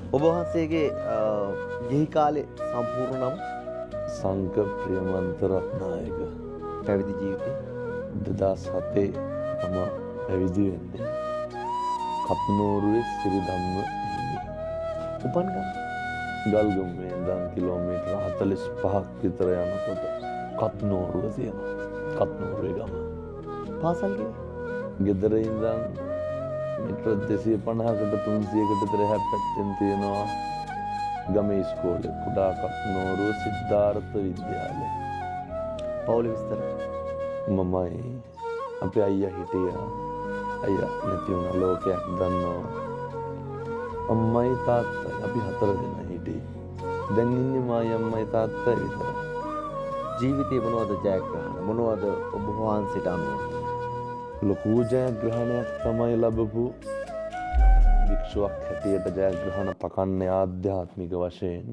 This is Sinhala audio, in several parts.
ඔබ වහන්සේගේ ගිහි කාලේ සම්පූර්ණ නම? සංඝ ප්‍රියමන්ත රත්නායක. පැවිදි ජීවිතේ 2007 තම පැවිදි වෙන්නේ. කප්නෝරුවේ සිරිධම්ම හිමි. උපන් ගම? ගල්ගමුවේ ඉඳන් කිලෝමීටර් 45ක් විතර යනකොට කත්නෝරුව තියෙනවා. කත්නෝරුවේ ගම. පාසල් ගියේ? ගෙදර ඉඳන් මීටර 250කට 300කට විතර එහා පැත්තෙන් තියෙනවා ගමේ ඉස්කෝලේ, කුඩා කත්නෝරුව සිද්ධාර්ථ විද්‍යාලය. පවුලේ විස්තර? මමයි අපේ අයියා හිටියා. අයියා නැති වුණා, ලෝකයක් දන්නවා. අම්මයි තාත්තයි අපි හතර දෙනා හිටියේ. දැන් ඉන්නේ මායි අම්මයි තාත්තයි විතරයි. ජීවිතේ මොනවද ජයග්‍රහණ? මොනවද ඔබ වහන්සේට අනුව? ලොකු ජයග්‍රහණයක් තමයි ලැබපු භික්ෂුවක් හැටියට ජයග්‍රහණ තකන්නේ ආධ්‍යාත්මික වශයෙන්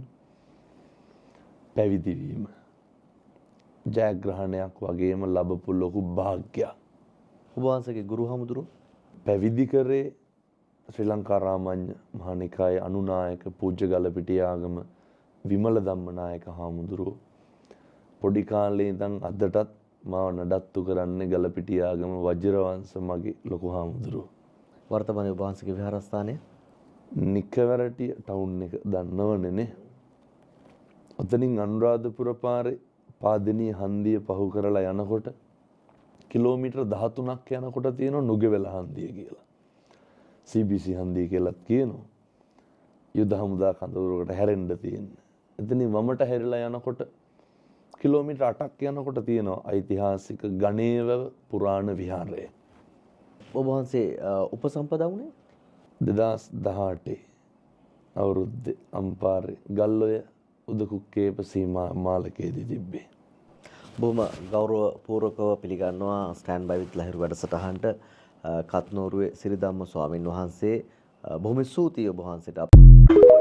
පැවිදි වීම. ජයග්‍රහණයක් වගේම ලැබපු ලොකු භාග්‍යයක්. ඔබ වහන්සේගේ ගුරු හමුදුරුවෝ? පැවිදි කරේ ශ්‍රී ලංකා රාමඤ්ඤ මහානිකායේ අනුනායක පූජ්‍ය ගලපිටියාගම විමල ධම්මනායක හාමුදුරුවෝ. පොඩි කාලේ ඉඳන් අදටත් මාව නඩත්තු කරන්නේ ගලපිටියාගම වජිරවංශ මගේ ලොකු හාමුදුරුවෝ. වර්තමානයේ ඔබ වහන්සේගේ විහාරස්ථානය? නිකවැරටිය ටවුන් එක දන්නවනේ නේ. ඔතනින් අනුරාධපුර පාරේ පාදෙනිය හන්දිය පහු කරලා යනකොට කිලෝමීටර් 13ක් යනකොට තියෙනවා නුගෙවැල හන්දිය කියලා. CBC හන්දිය කියලාත් කියනවා. යුද හමුදා කඳවුරකට හැරෙන්න තියෙන්නේ. එතනින් වමට හැරිලා යනකොට කිලෝමීටර් 8ක් යනකොට තියෙනවා ඓතිහාසික ගණේවැව පුරාණ විහාරය. ඔබ වහන්සේ උපසම්පදා වුණේ? 2018 අවුරුද්දේ අම්පාරේ ගල්ඔය උදකුක්කේප සීමා මාලකයේදී තිබ්බේ. බොහොම ගෞරවපූර්වකව පිළිගන්නවා ස්ටෑන්ඩ් බයි විත් ලහිරු වැඩසටහනට කත්නෝරුවේ සිරිධම්ම ස්වාමින් වහන්සේ. බොහොම ස්තුතියි ඔබ වහන්සේට.